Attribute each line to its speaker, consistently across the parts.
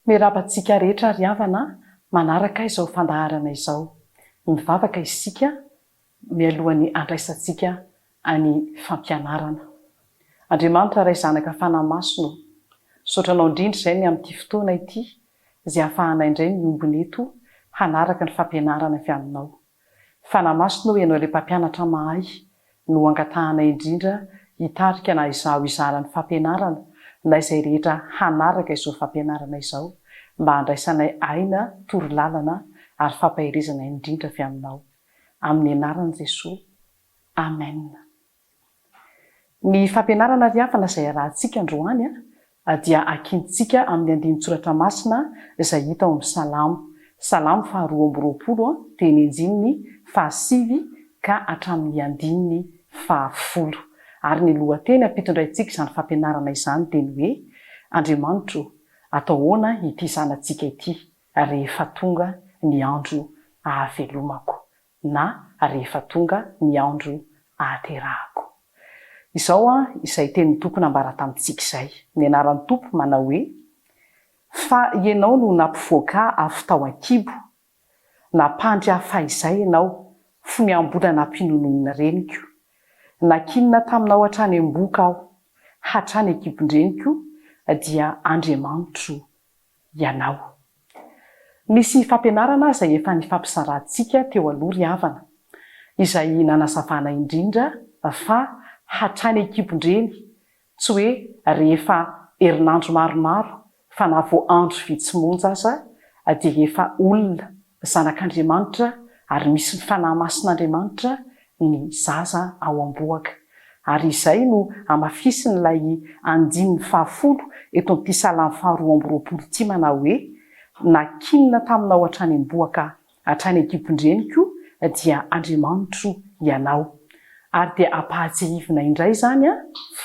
Speaker 1: Miarahaba antsika rehetra ry havana manaraka izao fandaharana izao. Mivavaka isika mialohan'ny handraisantsika any fampianarana. Andriamanitra Ray Zanaka Fanahy Masina ô, misaotra Anao indrindra izay ny amin'ity fotoana ity izay ahafahanay indray miombona eto hanaraka ny fampianarana avy Aminao. Fanahy Masina ô Ianao ilay Mpampianatra mahay no angatahanay indrindra hitarika na izaho hizara ny fampianarana na izay rehetra hanaraka izao fampianarana izao mba handraisanay aina, torolalana ary fampaherezana indrindra avy Aminao. Amin'ny anaran'i Jesoa. Amen. Ny fampianarana ry havana izay arahantsika androany dia akintsika amin'ny andinin-tsoratra masina izay hita ao amin'ny Salamo, Salamo faha 22, teny andininy faha sivy ka hatramin'ny andininy faha folo. Ary ny lohateny ampitondraintsika izany fampianarana izany dia ny hoe, Andriamanitro, atao ahoana ity zanatsika ity rehefa tonga ny andro ahavelomako? na rehefa tonga ny andro ahaterahako. Izao an, izay tenin'ny Tompo nambara tamintsika izay. Ny anaran'ny Tompo manao hoe, Fa Ianao no nampivoaka ahy avy tao an-kibo, nampandry ahy fahizay Ianao, fony aho mbola nampinonoin'ny reniko. Nankinina taminao hatrany am-bohoka aho, hatrany an-kibon-dreniko, dia Andriamanitro ianao. Nisy fampianarana izay efa nifampizarantsika teo aloha ry havana, izay nanazavana indrindra fa hatrany an-kibon-dreny, tsy hoe rehefa herinandro maromaro fa na vao andro vitsy monja aza dia efa olona Zanak'Andriamanitra ary misy ny Fanahy Masin'Andriamanitra ny zaza ao am-bohoka. Ary izay no hamafisin'ilay andininy fahafolo eto amin'ity Salamo faharoa amby roapolo ity manao hoe, Nankinina taminao hatrany am-bohoka aho, hatrany an-kibon-dreniko dia Andriamanitro Ianao. Ary dia ampahatsiahivina indray izany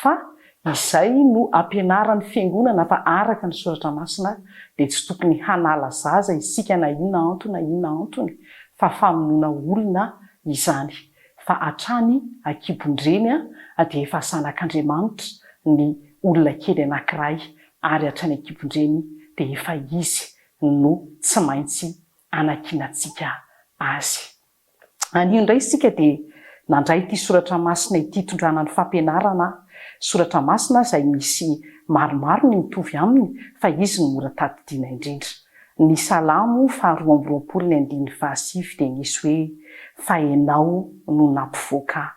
Speaker 1: fa izay no ampianaran'ny Fiangonana fa araka ny Soratra Masina dia tsy tokony hanala zaza isika na inona antony na inona antony fa famonoana olona izany fa hatrany ankibon-dreny dia efa zanak'Andriamanitra ny olona kely anankiray ary hatrany ankibon-dreny dia efa izy no tsy maintsy anankinantsika azy. Anio indray isika dia nandray ity soratra masina ity hitondrana ny fampianarana, soratra masina izay misy maromaro ny mitovy aminy fa izy no mora tadidiana indrindra. Ny Salamo faha 22 ny andininy faha sivy dia misy hoe fa Ianao no nampivoaka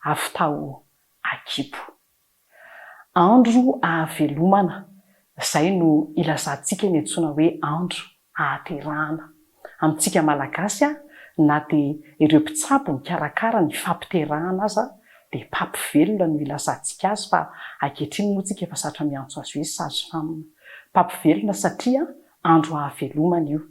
Speaker 1: avy tao an-kibo. Andro ahavelomana, izay no ilazantsika ny antsoina hoe andro ahaterahana. Amintsika Malagasy, na dia ireo mpitsabo mikarakara ny fampiterahana aza dia mpampivelona no ilazantsika azy fa ankehitriny moa tsika efa zatra miantso azy hoe sage femme. Mpampivelona satria Andro ahavelomana io.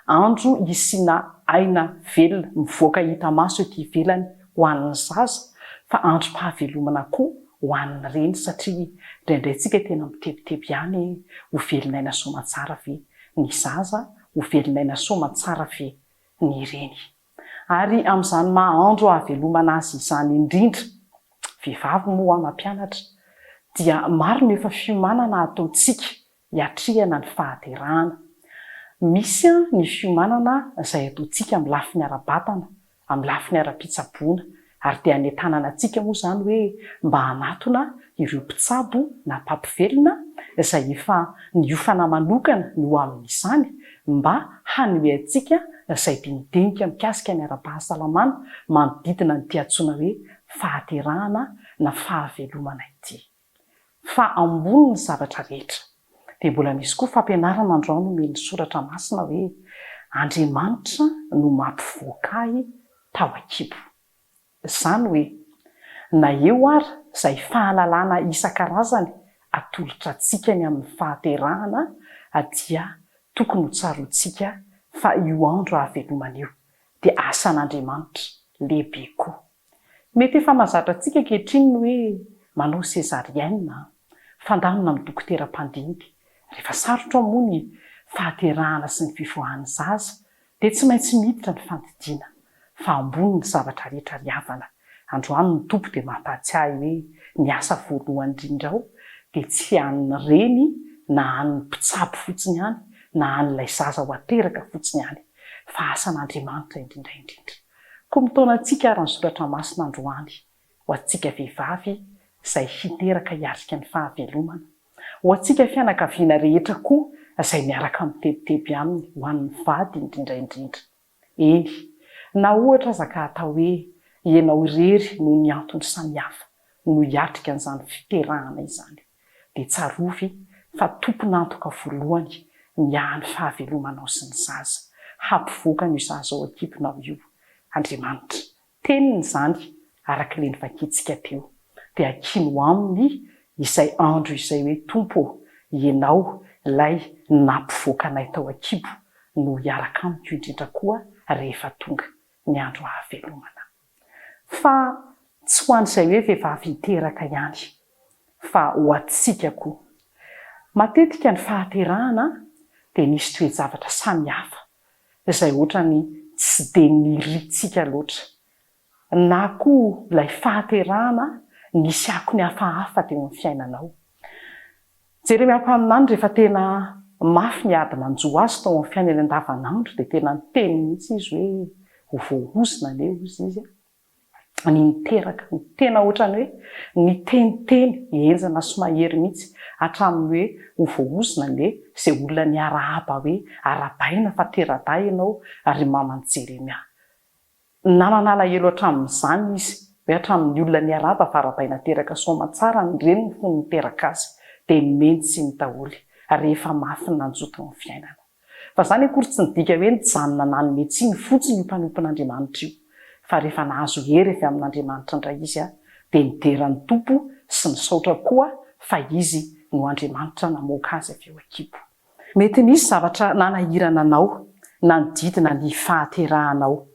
Speaker 1: Andro hisiana aina velona mivoaka hita maso ety ivelany ho an'ny zaza fa androm-pahavelomana koa ho an'ny reny satria indraindray tsika tena mitebiteby ihany hoe ho velon'aina soamantsara ve ny zaza, ho velon'aina soamantsara ve ny reny. Ary amin'izany maha andro ahavelomana azy izany indrindra, vehivavy moa aho mampianatra, dia maro ny efa fiomanana ataontsika hiatrehana ny fahaterahana. Misy ny fiomanana izay ataontsika amin'ny lafiny ara-batana, amin'ny lafiny ara-pitsaboana, ary dia anentanana antsika moa izany hoe mba hanatona ireo mpitsabo na mpampivelona izay efa niofana manokana ny ho amin'izany mba hanome antsika izay dinidinika mikasika ny ara-pahasalamana manodidina an'ity antsoina hoe fahaterahana na fahavelomana ity. Fa ambony ny zavatra rehetra. Dia mbola misy koa fampianarana androany omen'ny Soratra Masina hoe, Andriamanitra no mampivoaka ahy tao an-kibo. Izany hoe, na eo ary izay fahalalana isan-karazany atolotra antsika ny amin'ny fahaterahana dia tokony ho tsaroantsika fa io andro ahavelomana io dia asan'Andriamanitra lehibe koa. Mety efa mahazatra antsika ankehitriny ny hoe manao césarienne, fandamina amin'ny dokotera mpandinika. Rehefa sarotra moa ny fahaterahana sy ny fivoahan'ny zaza dia tsy maintsy miditra ny fandidiana. Fa ambony ny zavatra rehetra ry havana. Androany ny Tompo dia mampahatsiahy hoe ny asa voalohany indrindra ao dia tsy an'ny reny na an'ny mpitsabo fotsiny ihany na an'ilay zaza ho ateraka fotsiny ihany, fa asan'Andriamanitra indrindra indrindra. Koa mitaona antsika ary ny Soratra Masina androany, ho antsika vehivavy izay hiteraka hiatrika ny fahavelomana, ho antsika fianakaviana rehetra koa izay miaraka mitebiteby aminy, ho an'ny vady indrindra indrindra. Eny, na ohatra aza ka atao hoe ianao irery noho ny antony samihafa no hiatrika an'izany fiterahana izany, dia tsarovy fa tompon'antoka voalohany miahy ny fahavelomanao sy ny zaza, hampivoaka an'io zaza ao an-kibonao io Andriamanitra. Teniny izany, araka ilay novakintsika teo. Dia ankino Aminy izay andro izay hoe, Tompo ô, Ianao ilay nampivoaka anay tao an-kibo no hiaraka amiko indrindra koa rehefa tonga ny andro hahavelomana. Fa tsy ho an'izay hoe vehivavy hiteraka ihany, fa ho antsika koa. Matetika ny fahaterahana dia misy toe-javatra samihafa izay ohatrany tsy dia nirintsika loatra, na koa ilay fahaterahana nisy akony hafahafa teo amin'ny fiainanao. Jeremia mpaminany rehefa tena mafy ny ady nanjo azy tao amin'ny fiainany andavanandro dia tena niteny mihitsy izy hoe ho voaozona anie hozy izy ny niteraka, ny tena ohatrany hoe niteniteny henjana sy mahery mihitsy hatramin'ny hoe ho voaozona anie izay olona niarahaba hoe arahabaina fa tera-dahy ianao ry maman'i Jeremia. Nanana alahelo hatramin'izany izy, hoe hatramin'ny olona niarahaba fa arahabaina teraka soamantsara ny reniny fony niteraka azy dia nomeny tsiny daholo rehefa mafy ny nanjo teo amin'ny fiainana. Fa izany akory tsy nidika hoe nijanona nanome tsiny fotsiny io mpanompon'Andriamanitra io, fa rehefa nahazo hery avy amin'Andriamanitra indray izy dia nidera ny Tompo sy nisaotra koa fa Izy no Andriamanitra namoaka azy avy eo an-kibo. Mety nisy zavatra nanahirana anao nanodidina ny fahaterahanao.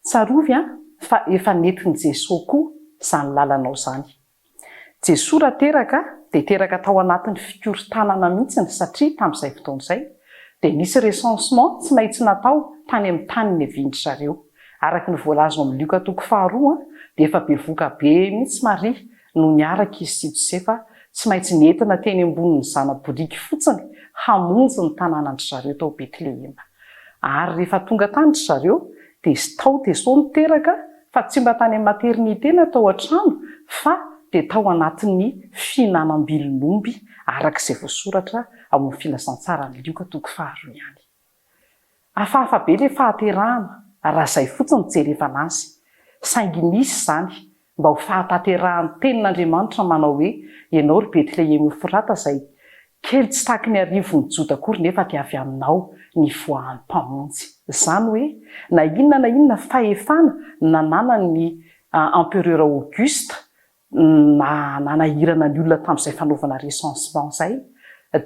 Speaker 1: Tsarovy fa efa nentin'i Jesoa koa izany lalanao izany. Jesoa raha teraka dia teraka tao anatin'ny fikorontanana mihitsiny satria tamin'izay fotoana izay dia nisy recensement tsy maintsy natao tany amin'ny tany niavian-dry zareo. Araka ny voalaza ao amin'ny Lioka toko faharoa dia efa bevoka be mihitsy Maria no niaraka izy sy Josefa tsy maintsy nentina teny ambonin'ny zana-boriky fotsiny hamonjy ny tanànan-dry zareo tao Betlehema. Ary rehefa tonga tany ry zareo dia tao Jesoa no teraka fa tsy mba tany amin'ny maternité na tao an-trano fa dia tao anatin'ny fihinanam-bilon'omby araka izay voasoratra ao amin'ny filazantsaran'i Lioka toko faharoa ihany. Hafahafa be ilay fahaterahana raha izay fotsiny no jerevana azy. Saingy nisy izany mba ho fahatanterahan'ny tenin'Andriamanitra manao hoe, Ianao ry Betlehema Efrata izay kely tsy tahaky ny arivon'ny Joda akory nefa dia avy aminao ny hivoahan'ny Mpamonjy. Izany hoe, na inona na inona fahefana nananan'ny Empereur Auguste na nanahirana ny olona tamin'izay fanaovana recensement izay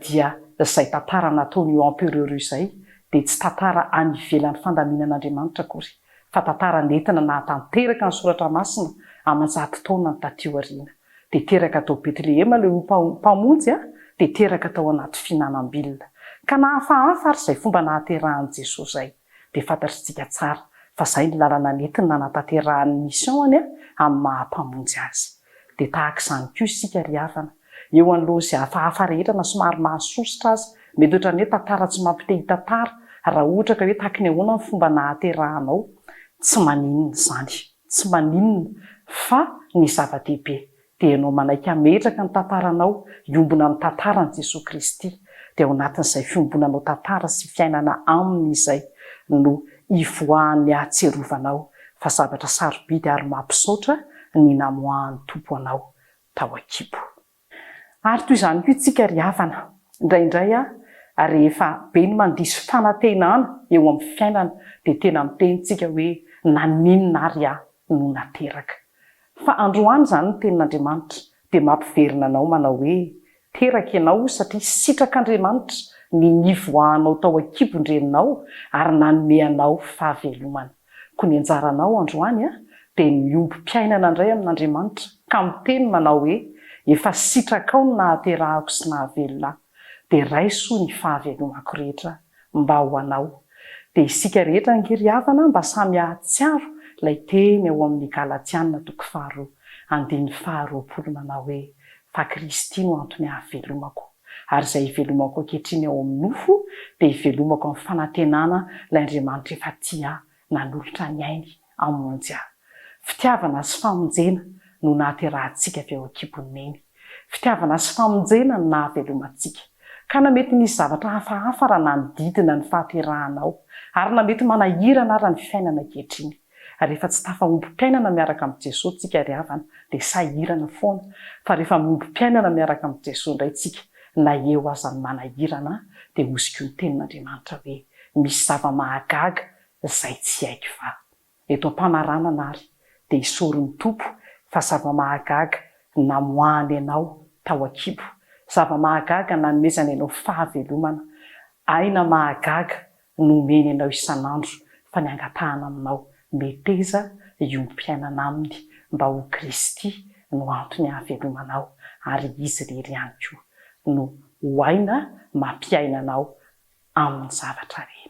Speaker 1: dia izay tantara nataon'io Empereur io izay dia tsy tantara any ivelan'ny fandaminan'Andriamanitra akory fa tantara nentina nahatanteraka ny Soratra Masina aman-jato taonany taty aoriana. Dia teraka tao Betlehema ilay Mpamonjy dia teraka tao anaty fihinanam-bilona. Ka na hafahafa ary izay fomba nahaterahan'i Jesoa izay dia fantatr'tsika tsara fa izay ny lalana nentiny nanatanterahany ny mission-ny amin'ny maha Mpamonjy azy. Dia tahaka izany koa isika ry havana, eo anoloan'izay hafahafa rehetra na somary mahasosotra aza, mety ohatran'ny hoe tantara tsy mampite hitantara raha ohatra ka hoe tahaky ny ahoana ny fomba nahaterahanao, tsy maninona izany, tsy maninona fa ny zava-dehibe dia ianao manaiky hametraka ny tantaranao hiombona amin'ny tantaran'i Jesoa Kristy, dia ao anatin'izay fiombonanao tantara sy fiainana Aminy izay no ivoahan'ny hahatsiarovanao fa zavatra sarobidy ary mampisaotra ny namoahan'ny Tompo anao tao an-kibo. Ary toy izany koa isika ry havana, indraindray rehefa be ny mandiso fanantenana eo amin'ny fiainana dia tena miteny isika hoe naninona ary aho no nateraka. Fa androany izany ny tenin'Andriamanitra dia mampiverina anao manao hoe, teraka ianao satria sitrak'Andriamanitra ny nivoahanao tao an-kibon-dreninao ary nanome anao fahavelomana. Koa ny anjaranao androany dia ny miombom-piainana indray amin'Andriamanitra ka miteny manao hoe, efa sitrakao ny nahaterahako sy nahavelona ahy, dia raiso ny fahavelomako rehetra mba ho anao. Dia isika rehetra ange ry havana mba samy hahatsiaro ilay teny ao amin'ny Galatiana toko faharoa andininy faharoapolo manao hoe, Fa Kristy no antony ahavelomako. Ary izay ivelomako ankehitriny ao amin'ny nofo dia ivelomako amin'ny fanantenana ilay Andriamanitra efa tia ahy nanolotra ny ainy hamonjy ahy. Fitiavana sy famonjena no nahaterahantsika avy ao an-kibon'i Neny. Fitiavana sy famonjena no nahavelomantsika. Ka na mety nisy zavatra hafahafa raha nanodidina ny fahaterahanao, ary na mety manahirana ara ny fiainana ankehitriny. Rehefa tsy tafaombom-piainana miaraka amin'i Jesoa tsika ry havana dia sahirana foana, fa rehefa miombom-piainana miaraka amin'i Jesoa indray tsika na eo aza ny manahirana dia hoziko ny tenin'Andriamanitra hoe misy zava-mahagaga izay tsy haiko fa eto am-pamaranana ary dia isaory ny Tompo fa zava-mahagaga namoahany anao tao an-kibo, zava-mahagaga nanomezany anao fahavelomana, aina mahagaga no omeny anao isan'andro fa ny angatahana aminao meteza hiombom-piainana aminy mba ho Kristy no antony ahavelomanao ary Izy irery ihany koa no ho aina mampiaina anao amin'ny zavatra rehetra.